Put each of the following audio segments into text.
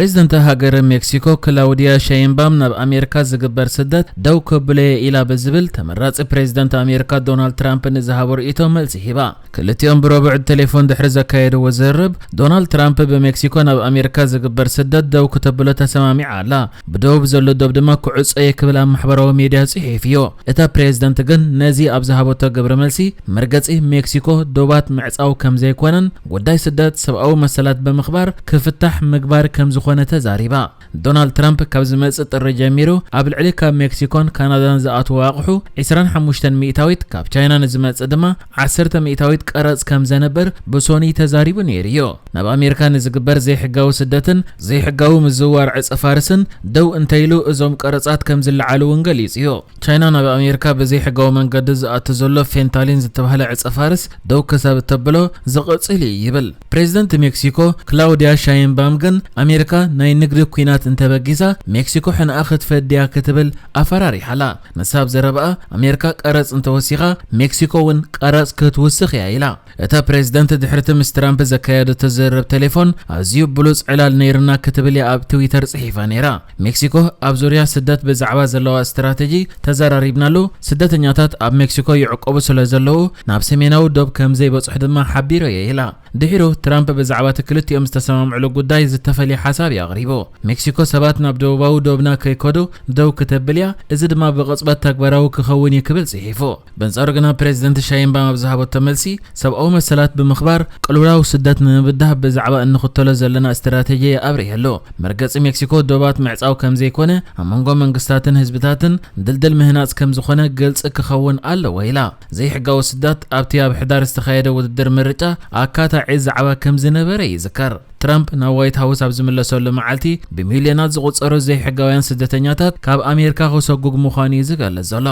ፕሬዝደንት ሃገር ሜክሲኮ ክላውዲያ ሻይንባም ናብ ኣሜሪካ ዝግበር ስደት ደው ከብሎ እየ ኢላ ብዝብል ተመራጺ ፕሬዝደንት ኣሜሪካ ዶናልድ ትራምፕ ንዝሃቦ ርእይቶ መልሲ ሂባ። ክልቲኦም ብረቡዕ ቴሌፎን ድሕሪ ዘካየድዎ ዝርርብ፣ ዶናልድ ትራምፕ ብሜክሲኮ ናብ ኣሜሪካ ዝግበር ስደት ደው ክተብሎ ተሰማሚዓ ኣላ። ብደቡብ ዘሎ ዶብ ድማ ክዕጾ እየ ክብል ኣብ ማሕበራዊ ሚድያ ጽሒፉዮ። እታ ፕሬዝደንት ግን ነዚ ኣብ ዝሃበቶ ግብረ መልሲ፣ መርገጺ ሜክሲኮ ዶባት ምዕጻው ከም ዘይኮነን፣ ጉዳይ ስደት ሰብኣዊ መሰላት ብምኽባር ክፍታሕ ምግባር ከም ዝኾነ ተዛሪባ። ዶናልድ ትራምፕ ካብ ዝመጽእ ጥሪ ጀሚሩ ኣብ ልዕሊ ካብ ሜክሲኮን ካናዳን ዝኣትዉ ኣቕሑ ዕስራን ሓሙሽተን ሚእታዊት፣ ካብ ቻይና ንዝመጽእ ድማ ዓሰርተ ሚእታዊት ቀረጽ ከም ዘንብር ብሶኒ ተዛሪቡ ነይሩ እዩ። ናብ ኣሜሪካ ንዝግበር ዘይሕጋዊ ስደትን ዘይሕጋዊ ምዝውዋር ዕጸ ፋርስን ደው እንተይሉ እዞም ቀረጻት ከም ዝለዓሉ እውን ገሊጹ እዩ። ቻይና ናብ ኣሜሪካ ብዘይሕጋዊ መንገዲ ዝኣቱ ዘሎ ፌንታሊን ዝተባህለ ዕጸ ፋርስ ደው ክሳብ እተብሎ ዝቕጽል እዩ ይብል። ፕሬዝደንት ሜክሲኮ ክላውዲያ ሻይንባም ግን ኣሜሪካ ናይ ንግዲ ኲናት እንተበጊሳ ሜክሲኮ ሕንኣ ክትፈድያ ክትብል ኣፈራሪሓላ። ንሳ ኣብ ዘረባኣ ኣሜሪካ ቀረጽ እንተወሲኻ ሜክሲኮ እውን ቀረጽ ክትውስኽ እያ ኢላ። እታ ፕሬዝደንት ድሕርቲ ምስ ትራምፕ ዘካየደቶ ዝርርብ ቴሌፎን ኣዝዩ ብሉጽ ዕላል ነይርና ክትብል እያ ኣብ ትዊተር ጽሒፋ ነይራ። ሜክሲኮ ኣብ ዙርያ ስደት ብዛዕባ ዘለዋ ስትራተጂ ተዘራሪብናሉ፣ ስደተኛታት ኣብ ሜክሲኮ ይዕቆቡ ስለ ዘለዉ ናብ ሰሜናዊ ዶብ ከም ዘይበጽሑ ድማ ሓቢረ እየ ኢላ። ድሒሩ ትራምፕ ብዛዕባ እቲ ክልቲኦም ዝተሰማምዕሉ ጉዳይ ዝተፈልየ ሓሳብ እዩ ኣቕሪቡ። ሜክሲኮ ሰባት ናብ ደቡባዊ ዶብና ከይከዱ ደው ክተብል እያ፣ እዚ ድማ ብቕጽበት ተግባራዊ ክኸውን እዩ ክብል ጽሒፉ። በንጻሩ ግና ፕሬዝደንት ሻይንባም ኣብ ዝሃበቶ መልሲ፣ ሰብኣዊ መሰላት ብምኽባር ቅልውላው ስደት ንምብዳህ ብዛዕባ እንኽተሎ ዘለና ስትራተጂ ኣብሪሀሉ። መርገጺ ሜክሲኮ ዶባት ምዕጻው ከም ዘይኮነ፣ ኣብ መንጎ መንግስታትን ህዝብታትን ድልድል ምህናጽ ከም ዝኾነ ግልጺ ክኸውን ኣለዎ ኢላ። ዘይሕጋዊ ስደት ኣብቲ ኣብ ሕዳር ዝተኻየደ ውድድር ምርጫ ኣካታዒ ዛዕባ ከም ዝነበረ ይዝከር። ትራምፕ ናብ ዋይት ሃውስ ኣብ ዝምለሰሉ መዓልቲ ብሚልዮናት ዝቑጸሩ ዘይሕጋውያን ስደተኛታት ካብ ኣሜሪካ ክሰጉግ ምዃኑ እዩ ዝገልጽ ዘሎ።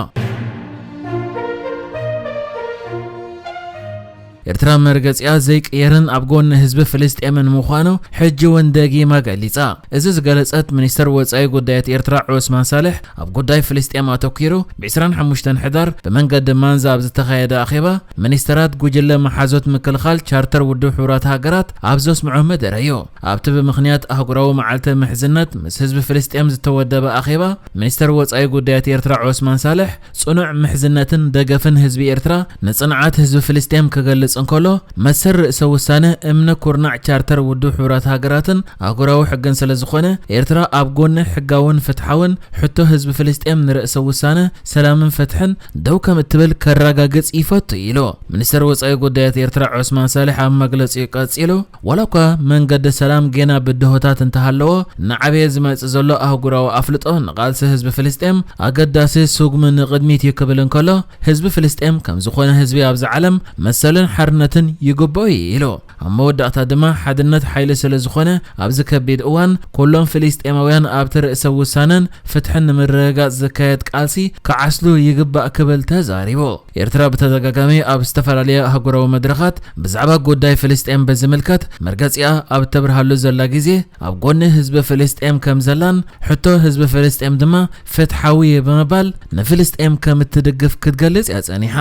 ኤርትራ መርገጺኣ ዘይቅየርን ኣብ ጎኒ ህዝቢ ፍልስጤምን ምዃኑ ሕጂ እውን ደጊማ ገሊጻ። እዚ ዝገለጸት ሚኒስተር ወጻኢ ጉዳያት ኤርትራ ዑስማን ሳልሕ፣ ኣብ ጉዳይ ፍልስጤም ኣተኲሩ ብ ዕስራን ሓሙሽተን ሕዳር ብመንገዲ ማንዛ ኣብ ዝተኻየደ ኣኼባ፣ ሚኒስተራት ጉጅለ መሓዞት ምክልኻል ቻርተር ውድብ ሕቡራት ሃገራት ኣብ ዘስምዖ መደረ እዩ። ኣብቲ ብምኽንያት ኣህጉራዊ መዓልቲ ምሕዝነት ምስ ህዝቢ ፍልስጤም ዝተወደበ ኣኼባ፣ ሚኒስተር ወጻኢ ጉዳያት ኤርትራ ዑስማን ሳልሕ፣ ጽኑዕ ምሕዝነትን ደገፍን ህዝቢ ኤርትራ ንጽንዓት ህዝቢ ፍልስጤም ክገልጽ እንከሎ፣ መሰል ርእሰ ውሳነ እምነ ኩርናዕ ቻርተር ውድብ ሕቡራት ሃገራትን ኣህጉራዊ ሕግን ስለ ዝኾነ፣ ኤርትራ ኣብ ጎኒ ሕጋውን ፍትሓውን ሕቶ ህዝቢ ፍልስጤም ንርእሰ ውሳነ፣ ሰላምን ፍትሕን ደው ከም እትብል ከረጋግጽ ይፈቱ ኢሉ። ሚኒስተር ወጻኢ ጉዳያት ኤርትራ ዑስማን ሳልሕ ኣብ መግለጺኡ ቀጺሉ፣ ዋላ እኳ መንገዲ ሰላም ጌና ብድሆታት እንተሃለዎ፣ እናዓበየ ዝመጽእ ዘሎ ኣህጉራዊ ኣፍልጦ ንቓልሲ ህዝቢ ፍልስጤም ኣገዳሲ ስጉሚ ንቕድሚት እዩ ክብል እንከሎ፣ ህዝቢ ፍልስጤም ከም ዝኾነ ህዝቢ ኣብዚ ዓለም መሰልን ሓርነትን ይግብኦ እዩ ኢሉ። ኣብ መወዳእታ ድማ ሓድነት ሓይሊ ስለ ዝኾነ ኣብዚ ከቢድ እዋን ኩሎም ፍልስጤማውያን ኣብቲ ርእሰ ውሳነን ፍትሕን ንምርግጋጽ ዝካየድ ቃልሲ ክዓስሉ ይግባእ ክብል ተዛሪቡ። ኤርትራ ብተደጋጋሚ ኣብ ዝተፈላለየ ኣህጉራዊ መድረኻት ብዛዕባ ጉዳይ ፍልስጤም ብዝምልከት መርገጺኣ ኣብ ተብርሃሉ ዘላ ግዜ፣ ኣብ ጎኒ ህዝቢ ፍልስጤም ከም ዘላን ሕቶ ህዝቢ ፍልስጤም ድማ ፍትሓዊ ብምባል ንፍልስጤም ከም እትድግፍ ክትገልጽ እያ ጸኒሓ።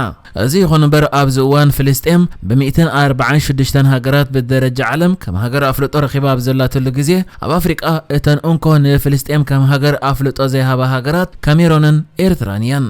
እዚ ይኹን እምበር ኣብዚ እዋን ፍልስጤም ብሚእትን ኣርባዓን ሽዱሽተን ሃገራት ብደረጃ ዓለም ከም ሃገር ኣፍልጦ ረኺባ ኣብ ዘላትሉ ግዜ፣ ኣብ ኣፍሪቃ እተን እንኮ ንፍልስጤም ከም ሃገር ኣፍልጦ ዘይሃባ ሃገራት ካሜሮንን ኤርትራን እየን።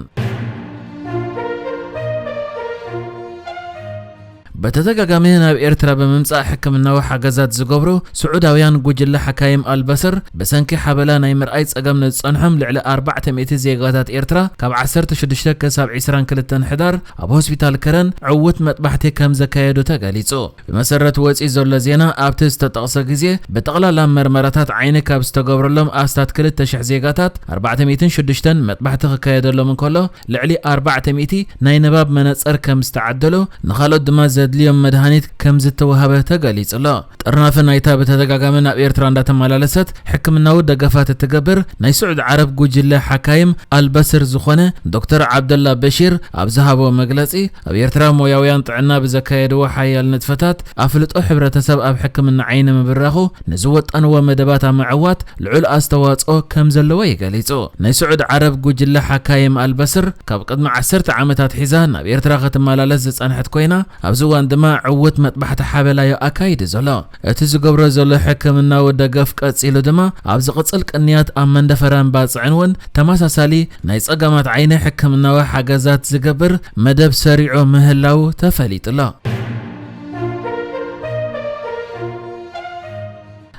በተደጋጋሚ ናብ ኤርትራ ብምምጻእ ሕክምናዊ ሓገዛት ዝገብሩ ስዑዳውያን ጉጅለ ሓካይም ኣልበስር፣ ብሰንኪ ሓበላ ናይ ምርኣይ ጸገም ንዝጸንሖም ልዕሊ ኣርባዕተ ሚእቲ ዜጋታት ኤርትራ ካብ ዓሰርተ ሽዱሽተ ክሳብ ዕስራን ክልተን ሕዳር ኣብ ሆስፒታል ከረን ዕዉት መጥባሕቲ ከም ዘካየዱ ተገሊጹ። ብመሰረት ወጺኡ ዘሎ ዜና፣ ኣብቲ ዝተጠቕሰ ግዜ ብጠቕላላ መርመራታት ዓይኒ ካብ ዝተገብረሎም ኣስታት ክልተ ሽሕ ዜጋታት ኣርባዕተ ሚእትን ሽዱሽተን መጥባሕቲ ክካየደሎም እንከሎ፣ ልዕሊ ኣርባዕተ ሚእቲ ናይ ንባብ መነጸር ከም ዝተዓደሉ፣ ንኻልኦት ድማ ዘድልዮም መድሃኒት ከም ዝተዋህበ ተገሊጹ ኣሎ። ጥርናፈ ናይታ ብተደጋጋሚ ናብ ኤርትራ እንዳተመላለሰት ሕክምናዊ ደገፋት እትገብር ናይ ስዑድ ዓረብ ጉጅለ ሓካይም ኣልበስር ዝኾነ ዶክተር ዓብደላ በሺር ኣብ ዝሃቦ መግለጺ፣ ኣብ ኤርትራ ሞያውያን ጥዕና ብዘካየድዎ ሓያል ንጥፈታት ኣፍልጦ ሕብረተሰብ ኣብ ሕክምና ዓይኒ ምብራኹ ንዝወጠንዎ መደባት ኣብ ምዕዋት ልዑል ኣስተዋጽኦ ከም ዘለዎ እዩ ገሊጹ። ናይ ስዑድ ዓረብ ጉጅለ ሓካይም ኣልበስር ካብ ቅድሚ ዓሰርተ ዓመታት ሒዛ ናብ ኤርትራ ክትመላለስ ዝጸንሐት ኮይና፣ ኣብዚ ድማ ዕውት መጥባሕቲ ሓበላዮ ኣካይዱ ዘሎ። እቲ ዝገብሮ ዘሎ ሕክምናዊ ደገፍ ቀጺሉ ድማ ኣብ ዝቕጽል ቅንያት ኣብ መንደፈራን ባጽዕን እውን ተመሳሳሊ ናይ ጸገማት ዓይኒ ሕክምናዊ ሓገዛት ዝገብር መደብ ሰሪዑ ምህላው ተፈሊጡ ኣሎ።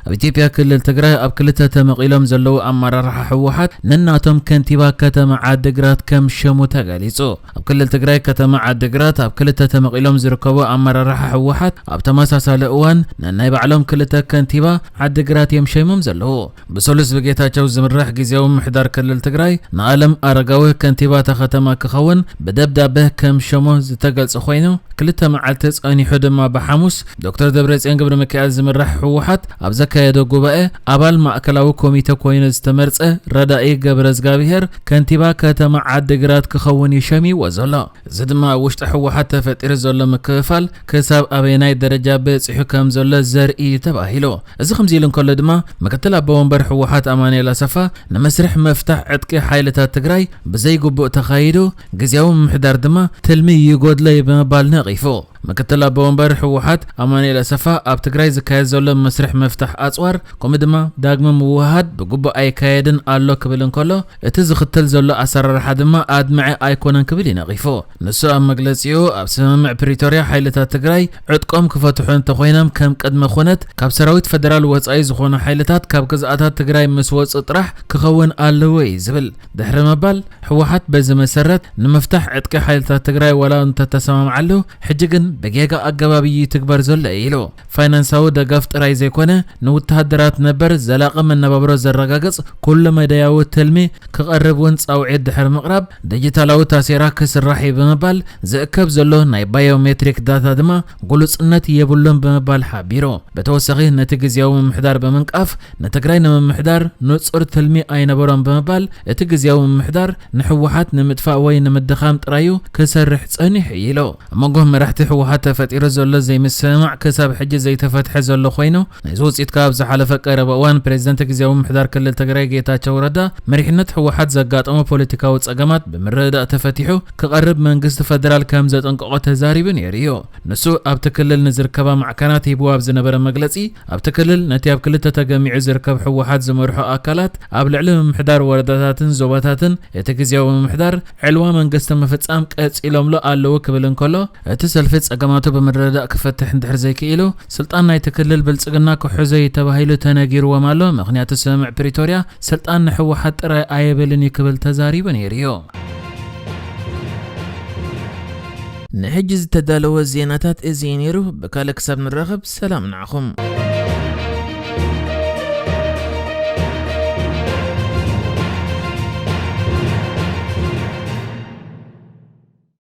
ኣብ ኢትዮጵያ ክልል ትግራይ ኣብ ክልተ ተመቒሎም ዘለዉ ኣመራርሓ ህወሓት ነናቶም ከንቲባ ከተማ ዓድግራት ከም ሸሙ ተገሊጹ። ኣብ ክልል ትግራይ ከተማ ዓድግራት ኣብ ክልተ ተመቒሎም ዝርከቡ ኣመራርሓ ህወሓት ኣብ ተመሳሳሊ እዋን ነናይ ባዕሎም ክልተ ከንቲባ ዓድግራት እዮም ሸይሞም ዘለዉ። ብሰሉስ ብጌታቸው ዝምራሕ ግዜያዊ ምሕዳር ክልል ትግራይ ንኣለም ኣረጋዊ ከንቲባ እታ ከተማ ክኸውን ብደብዳበ ከም ሸሞ ዝተገልጸ ኮይኑ፣ ክልተ መዓልቲ ጸኒሑ ድማ ብሓሙስ ዶክተር ደብረጽዮን ገብረ ሚካኤል ዝምራሕ ህወሓት ኣብ ዘካየዶ ጉባኤ ኣባል ማእከላዊ ኮሚተ ኮይኑ ዝተመርጸ ረዳኢ ገብረ እግዚኣብሔር ከንቲባ ከተማ ዓድግራት ክኸውን እዩ ሸሚዎ ዘሎ። እዚ ድማ ኣብ ውሽጢ ህወሓት ተፈጢሩ ዘሎ ምክፍፋል ክሳብ ኣበየናይ ደረጃ በጺሑ ከም ዘሎ ዘርኢ እዩ ተባሂሉ። እዚ ከምዚ ኢሉ እንከሎ ድማ ምክትል ኣቦ ወንበር ህወሓት ኣማኑኤል ኣሰፋ ንመስርሕ ምፍታሕ ዕጥቂ ሓይልታት ትግራይ ብዘይግቡእ ተኻይዱ፣ ግዜያዊ ምምሕዳር ድማ ትልሚ ይጎድሎ እዩ ብምባል ነቒፉ። ምክትል ኣቦ ወንበር ህወሓት ኣማኑኤል ኣሰፋ ኣብ ትግራይ ዝካየድ ዘሎ መስርሕ ምፍታሕ ኣፅዋር ከምኡ ድማ ዳግመ ምውሃድ ብግቡእ ኣይካየድን ኣሎ ክብል እንከሎ፣ እቲ ዝኽተል ዘሎ ኣሰራርሓ ድማ ኣድማዒ ኣይኮነን ክብል እዩ ነቒፉ። ንሱ ኣብ መግለጺኡ ኣብ ስምምዕ ፕሪቶርያ ሓይልታት ትግራይ ዕጥቆም ክፈትሑ እንተኾይኖም ከም ቅድመ ኩነት ካብ ሰራዊት ፈደራል ወፃኢ ዝኾኑ ሓይልታት ካብ ግዝኣታት ትግራይ ምስ ወፁ ጥራሕ ክኸውን ኣለዎ እዩ ዝብል ድሕሪ ምባል፣ ህወሓት በዚ መሰረት ንምፍታሕ ዕጥቂ ሓይልታት ትግራይ ዋላ እንተተሰማምዓሉ ሕጂ ግን ብጌጋ ኣገባብ እዩ ትግበር ዘሎ ኢሉ። ፋይናንሳዊ ደገፍ ጥራይ ዘይኮነ ንውተሃደራት ነበር ዘላቒ መነባብሮ ዘረጋግጽ ኩሉ መዳያዊ ትልሚ ክቐርብ እውን ጻውዒት ድሕሪ ምቕራብ ዲጂታላዊ ታሴራ ክስራሕ እዩ ብምባል ዝእከብ ዘሎ ናይ ባዮሜትሪክ ዳታ ድማ ግሉጽነት የብሉን ብምባል ሓቢሩ። ብተወሳኺ ነቲ ግዜያዊ ምምሕዳር ብምንቃፍ ንትግራይ ንምምሕዳር ንጹር ትልሚ ኣይነበሮም ብምባል እቲ ግዜያዊ ምምሕዳር ንህወሓት ንምጥፋእ ወይ ንምድኻም ጥራዩ ክሰርሕ ጸኒሑ እዩ ኢሉ። ኣብ መንጎ መራሕቲ ህወሓት ተፈጢሩ ዘሎ ዘይምስምማዕ ክሳብ ሕጂ ዘይተፈትሐ ዘሎ ኮይኑ፣ ናይዚ ውፅኢት ካብ ዝሓለፈ ቀረባ እዋን ፕሬዝደንት ግዜያዊ ምምሕዳር ክልል ትግራይ ጌታቸው ረዳ መሪሕነት ህወሓት ዘጋጠሞ ፖለቲካዊ ፀገማት ብምርድዳእ ተፈቲሑ ክቐርብ መንግስቲ ፈደራል ከም ዘጠንቀቖ ተዛሪቡ ነይሩ እዩ። ንሱ ኣብቲ ክልል ንዝርከባ ማዕከናት ሂብዎ ኣብ ዝነበረ መግለፂ፣ ኣብቲ ክልል ነቲ ኣብ ክልተ ተገሚዑ ዝርከብ ህወሓት ዝመርሖ ኣካላት ኣብ ልዕሊ ምምሕዳር ወረዳታትን ዞባታትን እቲ ግዜያዊ ምምሕዳር ዕልዋ መንግስቲ ምፍጻም ቀጺሎምሉ ኣለዉ ክብል እንከሎ፣ እቲ ሰልፊ ጸገማቱ ብምርድዳእ ክፈትሕ እንድሕር ዘይክኢሉ፣ ስልጣን ናይቲ ክልል ብልጽግና ክሕዞ እዩ ተባሂሉ ተነጊርዎም ኣሎ። ምኽንያቱ ስምምዕ ፕሪቶርያ ስልጣን ንህወሓት ጥራይ ኣየብልን እዩ ክብል ተዛሪቡ ነይሩ እዩ። ንሕጂ ዝተዳለወ ዜናታት እዚ እዩ ነይሩ። ብካልእ ክሳብ ንራኸብ ሰላም ንዓኹም።